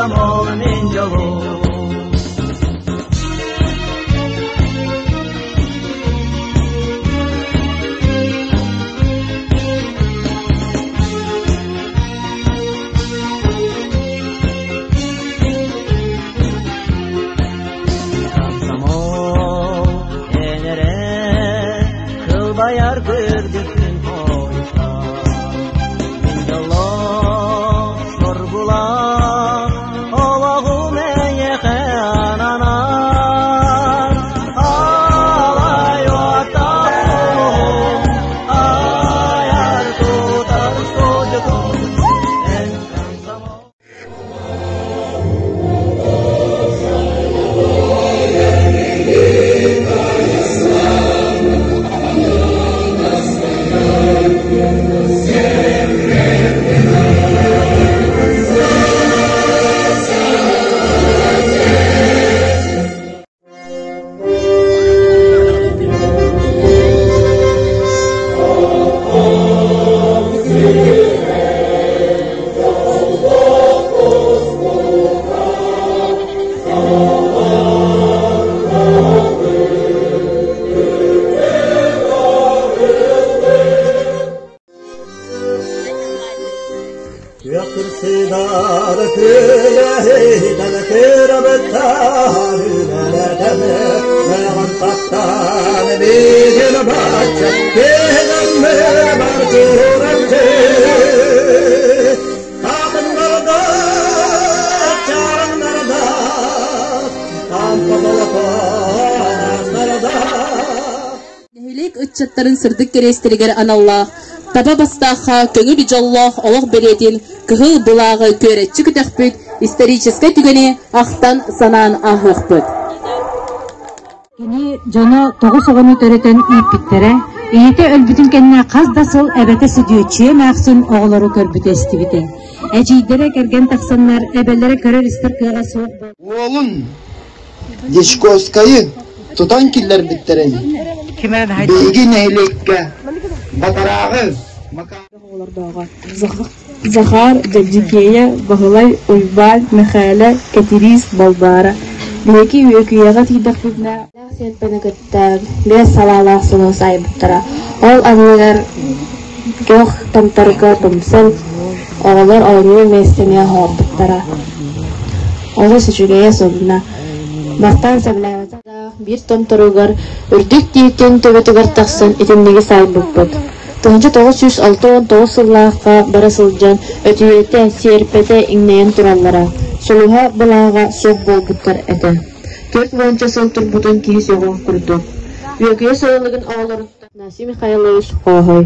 Комсомол мин дьолум. Комсомол эн эрэ кылбайар күрдүккүн хойута Мин дьоллоох соргулаах олоҕум эйиэхэ ананар Алай уоттаах сулуһум айар тутар судьугум эн комсомол Күөх күөлэһитэн кырабыттаан үлэлэтэн мөҕөн таптаан биһин бачча киһинэн бар куракты Атын чараңнарда Тампа Нэһилиэк ыччаттарын сырдык кэриэстэригэр аналлаах таба бастаахха көҥүл дьоллоох олох бэлиэтин кыһыл былааҕы күөрэччи көтөхпүт историческай түгэни ахтан-санаан ааһыахпыт. Кини дьоно тоҕус оҕону төрөтөн ииппиттэрэ. Ийэтэ өлбүтүн кэннэ хас да сыл эбэтэ Сөдүөччүйэ эмээхсин оҕолору көрбүтэ-истибитэ. Эдьиийдэрэ кэргэн тахсаннар, эбэлэрэ көрөр-истэр кыаҕа суох Уолун Дьячковскайы тутан киллэрбиттэрин биһиги нэһилиэккэ Батарааҕы Захар, Дьэбдьикиэйэ, Баһылай, Уйбаан, Мэхээлэ, Кэтириис, Балбаара. Биһиги Үөкүйэҕэ тиийдэхпитинэ сиэрпэни кытта биэс салаалаах сылы саайбыттара. Ол анныгар күөх томторго тумсан, оҕолор оонньуур миэстэни оһоҕорбуттара. Олус үчүгэйэ сонуна. Бастаан сөбүлээбэтэх биир томторугар үрдүк тиитин төбөтүгэр тахсан итинниги саайбыппыт. 1969 сыллаахха бара сылдьан өтүйэтэ, сиэрпэтэ иҥнэйэн тураллара, сулуһа былааҕа суох буолбуттар этэ. Түөрт уонча сыл турбутун киһи сөҕүөх курдук. Үөкүйэ сайылыгын оҕолоруттан Афанасий Михайлович Хооһой.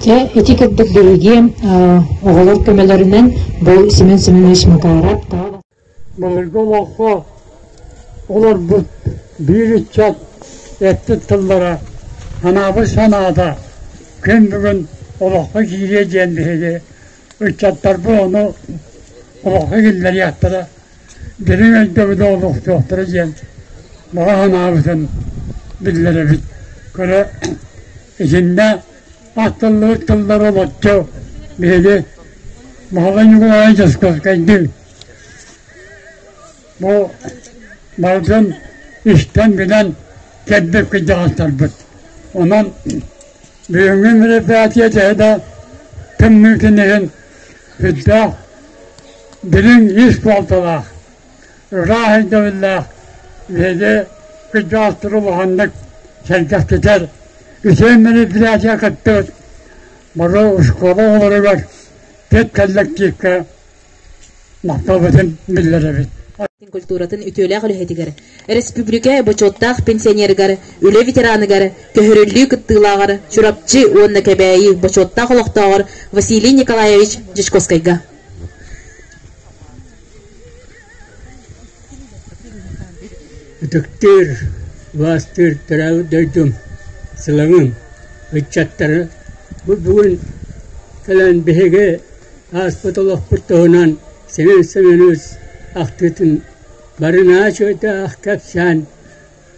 Дьэ, ити курдук биһиги оҕолор көмөлөрүнэн бу Семен Семенович Макаров Былыргы олоххо олорбут биир ыччат эппит тыллара анаабыт санаата күн бүгүн олоххо киириэ диэн биһиги ыччаттарбыт ону олоххо киллэриэхтэрэ, дириҥ өйдөбүлү олохтуохтара диэн баҕа санаабытын биллэрэбит. Көрө итиннэ ахтыллыбыт тыллар олоччу биһиги Баһылай Ньукулаайы Дьоскуоскайдыын бу барытын истэн-билэн кэлбит кырдьаҕастарбыт. Онон бүгүҥҥү мероприятие төһө да тымныытын иһин сүрдээх дириҥ ис суолталаах, ыраах өйдөбүллээх биһиги кырдьаҕастары улаханнык сэргэхситэр үчүгэй мероприятие кыттыбыт бары оскуола оҕолоругар педколлективка махталбытын биллэрэбит. Культуратын үтүөлээх үлэһитигэр, республика бочуоттаах пенсионерыгар, үлэ ветераныгар, көһөрүллүү кыттыылааҕар Чурапчы уонна Кэбээйи бочуоттаах олохтооҕор Василий Николаевич Дьячковскайга. Ытыктыыр, убаастыыр төрөөбүт дойдум, сылаҥым, ыччаттары бу бүгүн кэлэн биһиги ааспыт олохпут туһунан Семен Семенович ахтыытын бары наһаа үчүгэйдээх кэпсээн,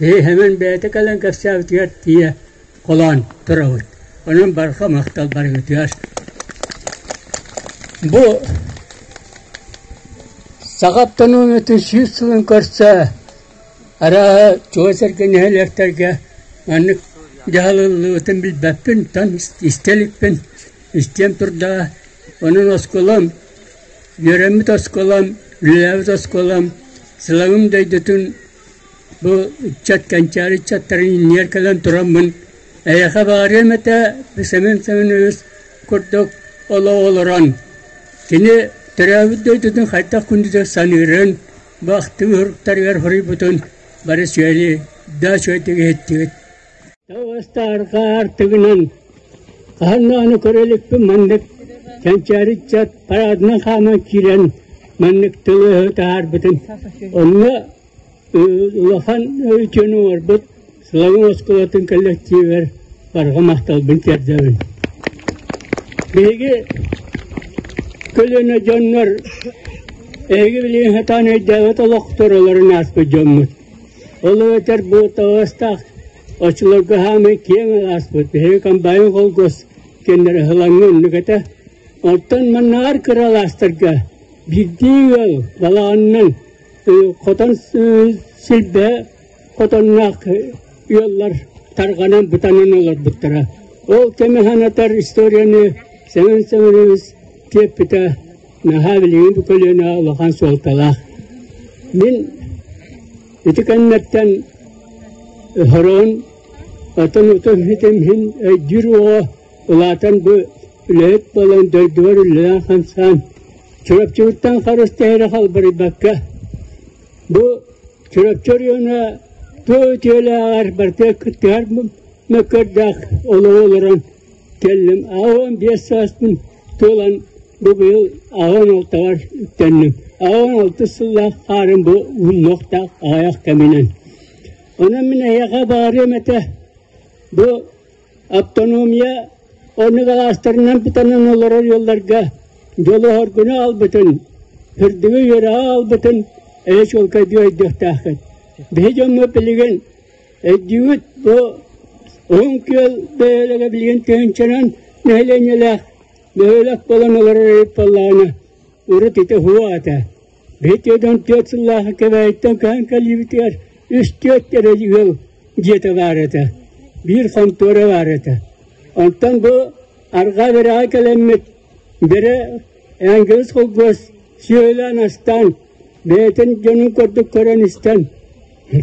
биһи Сэмэн бэйэтэ кэлэн кэпсээбитигэр тиийэ холоон турабыт. Онон барҕа махтал барыгытыгар. Бу Саха автономиятын сүүс сылын көрсө арааһа чугас эргэ нэһилиэктэргэ маннык дьаһалыллыбытын билбэппин, тан истэ иликпин, истиэм турдаҕа. Онон оскуолам, үөрэммит оскуолам, үлэлээбит оскуолам Сылаҥым дойдутун бу ыччат кэнчээри ыччаттарын иннигэр кэлэн тураммын эйиэхэ баҕарыам этэ Сэмэн Семенович курдук олох олорон кини төрөөбүт дойдутун хайдах күндүтүк саныырын, бу ахтыы суруктарыгар суруйбутун бары сүөли да үчүгэйдик иһиттибит. Тоҕустаарга аартыгынан хаһан даҕаны көрө иликпин маннык кэнчээри ыччат параадынан хааман киирэн маннык тылы таһаарбытын. Онно улахан үтүөнү оҥорбут Сылаҥ оскуолатын коллективыгар барҕа махталбын тиэрдэбин. Биһиги көлүөнэ дьоннор эһиги билигин сатаан өйдөөбөт олохторолорун ааспыт дьоммут. Ол эбэтэр бу таҕыстаах оччолорго хаамай киэҥ ааспыт биһиги комбайн холкуос кэннэрэ һылаҥҥа оннук этэ. Оттон маннаҕар кыра алаастарга биирдии ыал балаҕанынан хотон силбэ хотонноох ыаллар тарҕанан бытанан олорбуттара. Ол кэми санатар историяны Семен Семенович тиэппитэ наһаа билигин бу көлүөнэ улахан суолталаах. Мин ити кэннэттэн хороон отон утум хитим хин өйдүүр оҕо улаатан бу үлэһит буолан дойдубар үлэлээн-хамсаан Чурапчыбыттан харыс тэһэрэ халбарыйбакка бу Чурапчы оройуона туо үтүөлээҕэр барыта кыттыһар мөккүөрдээх олоҕу олорон кэллим. 85 сааспын туолан бу быйыл 86-ҕар үктэнним. 86 сыллаах хаарым бу уһуннуохтаах аҕыйах кэминэн. Онон мин эһиэхэ баҕарыам этэ бу автономия оннук алаастарынан бытанан олорор ыалларга дьолу-соргуну аҕалбытын, үрдүгү үөрэҕи аҕалбытын эйэ чуолкайдыы өйдүөхтээххит. Биһи дьоммут билигин өйдүүгүт бу Уһун Күөл бөһүөлэгэ билигин тыһыынчанан нэһилиэнньэлээх бөһүөлэк буолан олорор эбит буоллаҕына, урут ити уһуо этэ. Биһи 44 сыллаах Кэбээйиттэн көһөн кэлиибитигэр үс-түөрт эрэ ыал дьиэтэ баар этэ, биир хонтуора баар этэ. Онтон бу арҕаа бэрэҕэ кэлэммит бэрэ Энгельс холкуос сүөһүлээн астаан, бэйэтин дьонун курдук көрөн-истэн,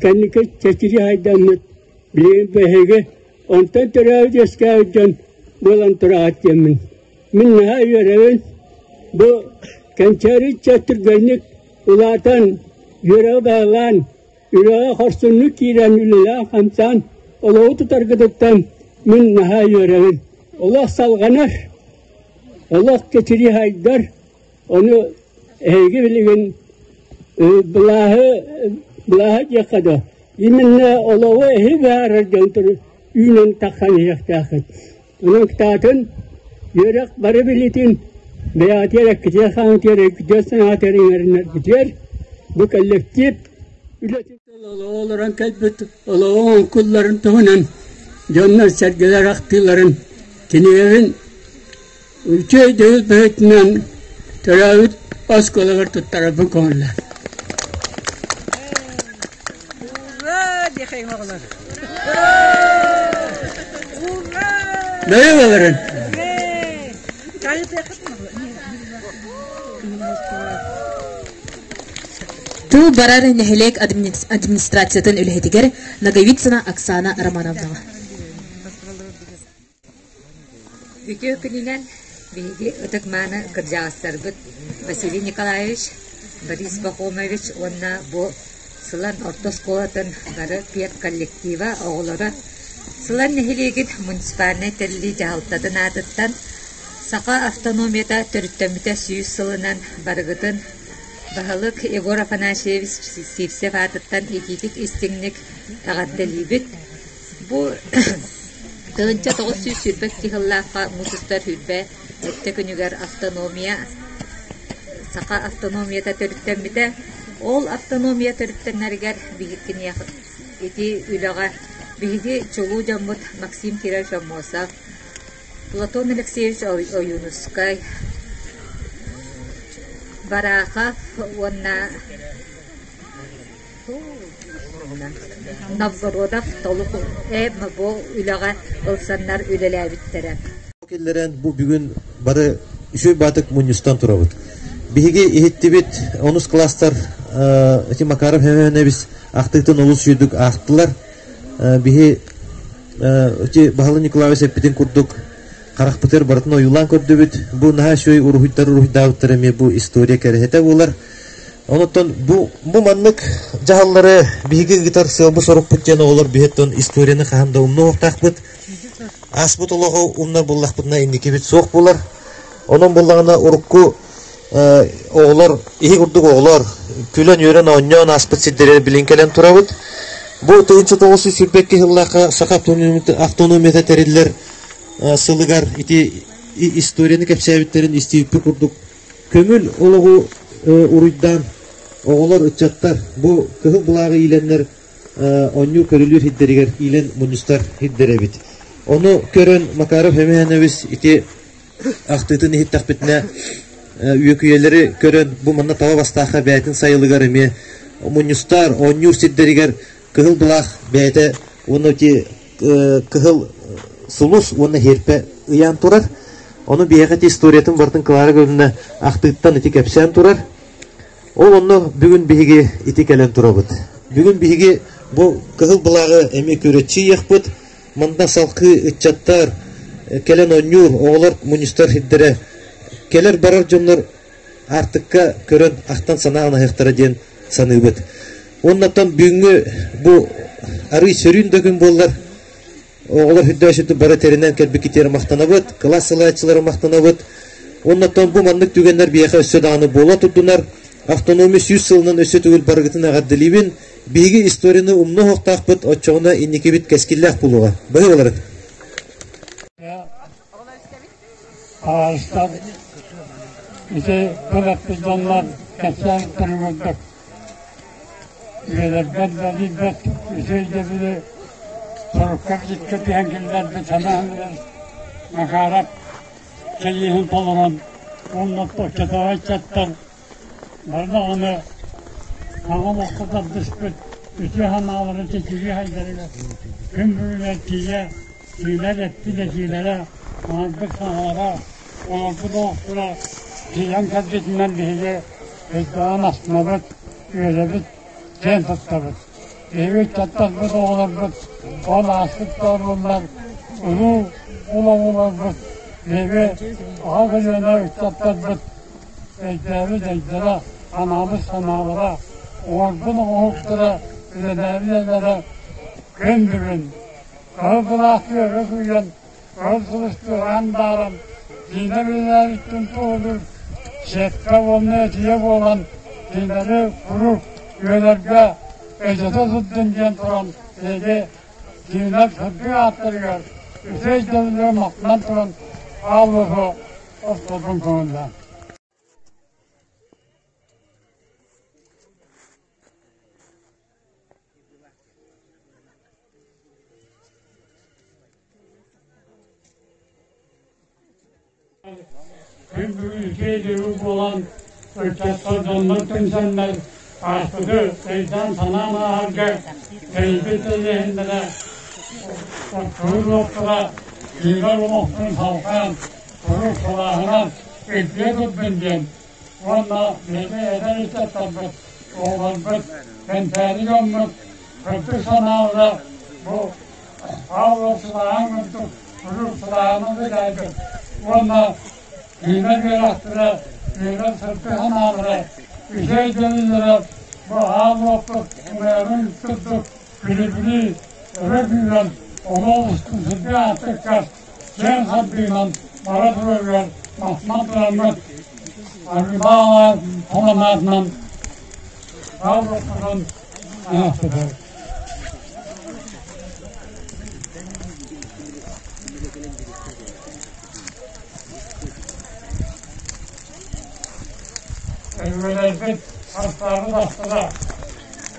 кэнники чэчирии хайдаммыт билигин биһиги онтон төрөөбүт-үөскээбит дьон буолан тураҕыт диэммин. Мин наһаа үөрэбин. Бу кэнчээри ыччат түргэнник улаатан, үөрэҕи баһылаан, Үлэҕэ хорсуннук киирэн үлэлээн-хамсаан олоҕу тутаргытыттан мин наһаа үөрэбин. Олох салҕанар, олох кэчирии хайдар, ону эһиги билигин былааһы былааһы диэххэ да, именно олоҕу эһи быһаарар дьон үүнэн тахсан иһиэхтээххит. Онон кытаатын үөрэх бары билиитин бэйэҕитигэр эккитигэр хаамытыгар өйгүтүгэр санаатыгар иҥэринэргитигэр бу коллектив үлэтин олоҕу олорон кэлбит олоҕу оҥкулларын туһунан дьоннор-сэргэлэр ахтыыларын кинигэбин үтүө өйдөбүл быһыытынан төрөөбүт оскуолабар туттарарбын көҥүллээх. Бэйэ баларын. Тыл барар нэһилиэк администрациятын үлэһитигэр Ноговицына Оксана Романовнаҕа. Үтүө күнүнэн биһиги ытык-мааны кырдьаҕастарбыт Василий Николаевич, Борис Пахомович уонна бу Сылан орто оскуолатын бары педколлектива оҕолоро Сылан нэһилиэгин муниципальнай тэриллии дьаһалтатын аатыттан Саха автономията төрүттэммитэ 100 сылынан барыгытын баһылык Егор Афанасьевич Сивцев аатыттан итиитик-истиҥник эҕэрдэлиибит. Бу 1922 сыллаахха муус устар сүүрбэ сэттэ күнүгэр автономия саха автономията төрүттэммитэ. Ол автономия төрүттэнэригэр биһиккиниэх ити үлэҕэ биһиги чулуу дьоммут Максим Кирович Аммосов, Платон Алексеевич Ойуунускай, Барахов уонна Новгородов толук бу үлэҕэ ылсаннар үлэлээбиттэрэ. Киллэрэн бу бүгүн бары үчүгэй баатык мунньустан турабыт. Биһиги иһиттибит онус класстар ити Макаров Хэмэнэбис ахтыытын олус үчүгдүк аахтылар. Биһи ити Баһылай Николаевич эппитин курдук харахпытыгар барытын ойуулаан көрдүбүт. Бу наһаа үчүгэй уруһуйдар уруһуйдаабыттар эмиэ бу история кэрэһитэ буолар. Онон бу маннык дьаһаллары биһиги ыытар сыалбыт-сорукпут диэн оҕолор биһиттэн историяны хаһан да умнуохтаахпыт. Ааспыт олоҕу умнар буллахпытына инникибит суох буолар. Онон буллаҕына урукку оҕолор, иһи курдук оҕолор күлэн-үөрэн оонньоон ааспыт сирдэригэр билин кэлэн турабыт. Бу 1922 сыллаахха Саха автономията тэриллэр сылыгар ити историяны кэпсээбиттэрин истибиппит курдук көҥүл олоҕу уруйдаан оҕолор, ыччаттар бу кыһыл былааҕы иилэннэр оонньуу көрүлүүр сирдэригэр иилэн мунньустар сирдэр эбит. Ону көрөн Макаров Семенович ити ахтыытын иһиттэхпитинэ үөкүйэлэри көрөн бу манна таба бастаахха бэйэтин сайылыгар эмиэ мунньустар оонньуур сирдэригэр кыһыл былаах бэйэтэ уонна ити кыһыл сулус уонна һиэрпэ ыйаан турар. Ону биһиэхэ ити историятын барытын Клара Гавриловна ахтыыттан ити кэпсээн турар. Ол онно бүгүн биһиги ити кэлэн турабыт. Бүгүн биһиги бу кыһыл былааҕы эмиэ көрөччү ыйыахпыт. Манна салгыы ыччаттар кэлэн оонньуур, оҕолор мунньустар сирдэрэ кэлэр-барар дьоннор аартыкка көрөн ахтан санаан аһыахтара диэн саныыбыт. Уоннаттан бүгүҥҥү бу арый сөрүүн да күн буоллар оҕолор үрдөөсүтү бары тэринэн кэлбиккитигэр махтанабыт, кылаас салайааччылары махтанабыт. Уоннаттан бу маннык түгэннэр биһиэхэ өссө даҕаны буола турдунар. Автономия 100 сылынан өссө төгүл барыгытын эҕэрдэлиибин. Биһиги историяны умнуо суохтаахпыт, оччоҕуна инникибит кэскиллээх буолуоҕа. Быһыы буоларын. Хаһаайыстар ити тыл эппит дьоннор кэпсээбиттэрин курдук үйэлэрбэр бэлийбэт үтүө өйдөбүлү сурукка-бичиккэ түһэн киллэрбит санаан Макаров кэриэһин толорон уонна оччотооҕу ыччаттар бары даҕаны саҥа олоххо тардыспыт үтүө санааларын чэчирии сайдарыгар күн бүгүнүгэр тиийэ Кинилэр эппит этиилэрэ, оҥорбут саҥалара, олорбут олохторо киирэн кэлбитинэн биһиги өйдөөн астынабыт, үөрэбит, киэн туттабыт. Биһиги ыччаттарбыт, оҕолорбут ол ааспыт тооруллар улуу олоҕуларбыт биһиги аҕа көлүөнэ ыччаттарбыт өйдөөбүт өйдөрө, санаабыт санаалара, оҥорбут оҥоһуктара, үлэлээбит үлэлэрэ күн бүгүн Кыһыл былаах күөҕэ күүрэн, кыһыл сулус туораан бааран, киинэ үлэлээбиттэн туоһулуур сетка уонна этиэ буолан, кинилэри куруук үөлэргэ өйдөтө сылдьын диэн туран биһиги кинилэр сырдык ааттарыгар үтүө өйдөбүллэрин махтанан туран ааллыһы ортотун көҥүллээн. Күн бүгүн үтүө дьүрүл буолан, ыччаттар дьоннор түмсэннэр, ааспыты өйдөөн-санаан ааһарга тэрийбит тэрээһиннэрэ, оттуур уоттара кинилэр олохторун салҕаан, куруук сылааһынан илдьэ турдун диэн уонна биһиги эдэр ыччаттарбыт, оҕолорбут, кэнчээри дьоммут кырдьык санаалара бу аал сылааһын курдук куруук сылааһынан үлэлээбит уонна кинилэр үөрэхтэрэ, кинилэр сырдык санаалара, үчүгэй дьоннара бу аал уоппут умайарын курдук күлүбүрүү өрө күүрэн олох устун сырдык аартыкка киэҥ хардыынан бара турарыгар махтанан тураммыт Аргыбаала холонаатынан аал уоппутун аһаппытар. Өбүгэлэрбит астаабыт астара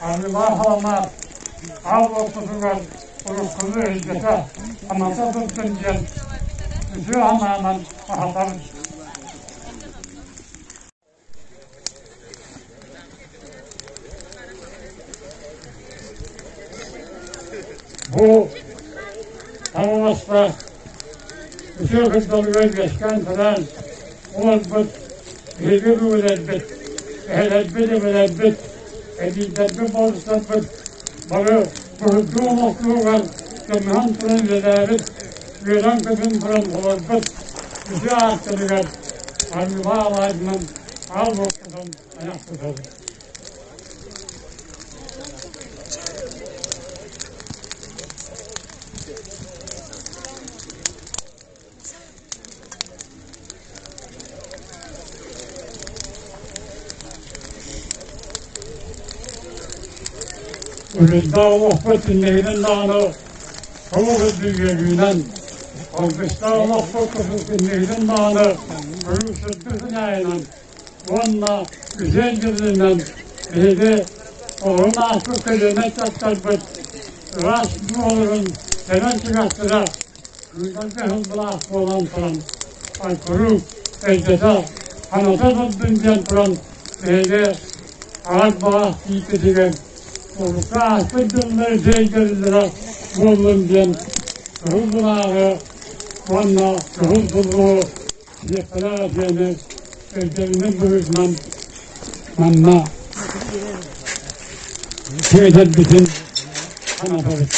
Аргыбаа холонаат аал уоппутугар уруккуну өйдөтө, саната турдун диэн үтүө санаанан аһатабыт. Бу Хаҥаласка үтүө кырдалыгар үөскээн туран олорбут биһиги өбүгэлэрбит, эһэлэрбит, эбэлэрбит, эдьиийдэрбит, балыстарбыт бары быһырдыы олохтуугар көмөһөн туран үлэлээбит, үөрэн-көтөн туран олорбут үтүө ааттарыгар арыылаах алаадьынан аал уоппутун айах тутабыт. Үрүлдээх олохпут иннигинэн даҕаны толук үрдүгүөрүүнэн, алгыстаах олохпут иннигинэн даҕаны өрүү сырдык күнээйинэн уонна үһүөн дьылынан биһиги оҕолорун ааспыт көлүөнэ ыччаттарбыт ыраас буоларын кэлэн чугастара кыылларга сылбылаах буолан туран айкуруук өйдөтө ханата турдун диэн туран биһиги аҕар баҕах тиийбитигэр урукку ааспыт дьыллар үчүгэйдэриллэрэ буоллун диэн кыһыл былааҕы уонна кыһыл сулуһу Дьиэххэлээх дьиэни өйдөбүнньүк быһыытынан манна сүөдэрбитин санатабыт.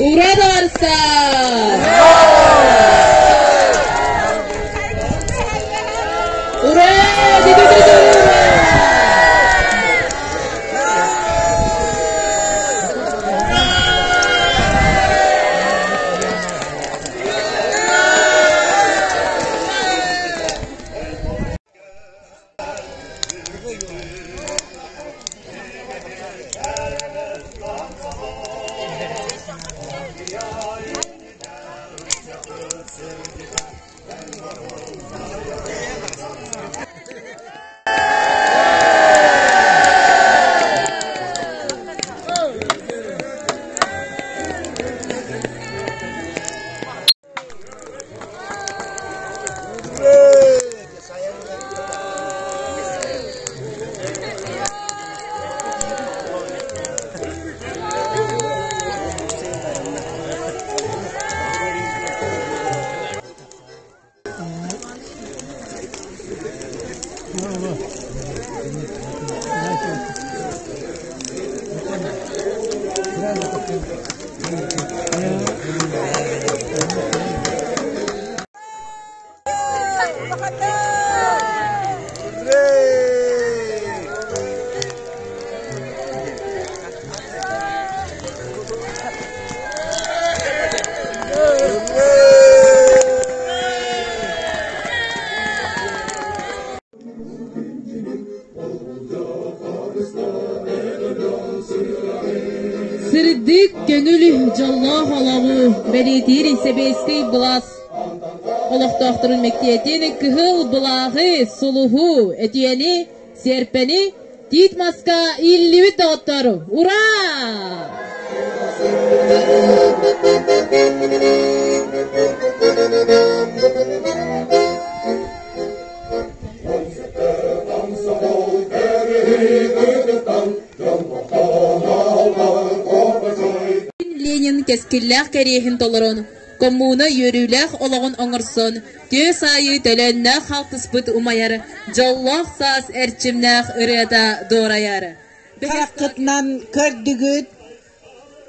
Ура, товарыстар! Ура! Сырдык көҥүл дьоллоох олоҕу бэлиэтиир сэбиэскэй былаас олохтоохторун мэктиэтин кыһыл былааҕы, сулуһу, этиэни, сиэрпэни тиит маска ииллибит доҕоттор, ура! Ленин кэскиллээх кэриэһин толорон, коммуна үөрүүлээх олоҕун оҥорсон, түөс аайы төлөннөөх халтыспыт умайар, дьоллоох саас эрчимнээх ырыата дуорайар. Хараххытынан көрдүгүт,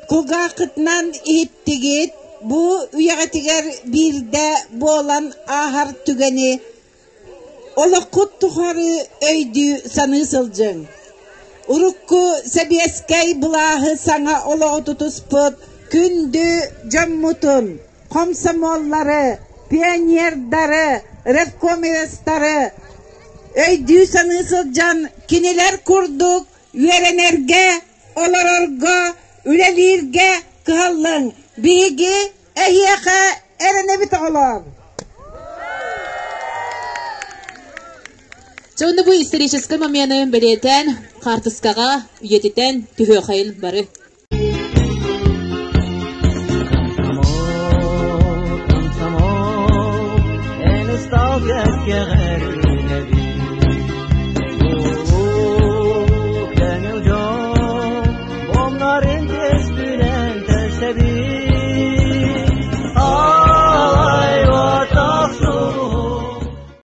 кулгааххытынан иһиттигит, бу үйэҕитигэр биирдэ буолан ааһар түгэни Олоххут тухары өйдүү саныы сылдьыҥ. Урукку сэбиэскэй былааһы саҥа олоҕу тутуспут күндү дьоммутун, хомсомуоллары, пионердары, ревкомовецтары өйдүү саныы сылдьан кинилэр курдук үөрэнэргэ, олорорго, үлэлииргэ кыһаллыҥ. Биһиги эһиэхэ эрэнэбит оҕолоор. Дьэ уонна бу историческай момены бэлиэтээн, хаартыскаҕа үйэтитэн түһүөххэйин бары. Комсомол, комсомол, эн ыстал кэккэҕэ.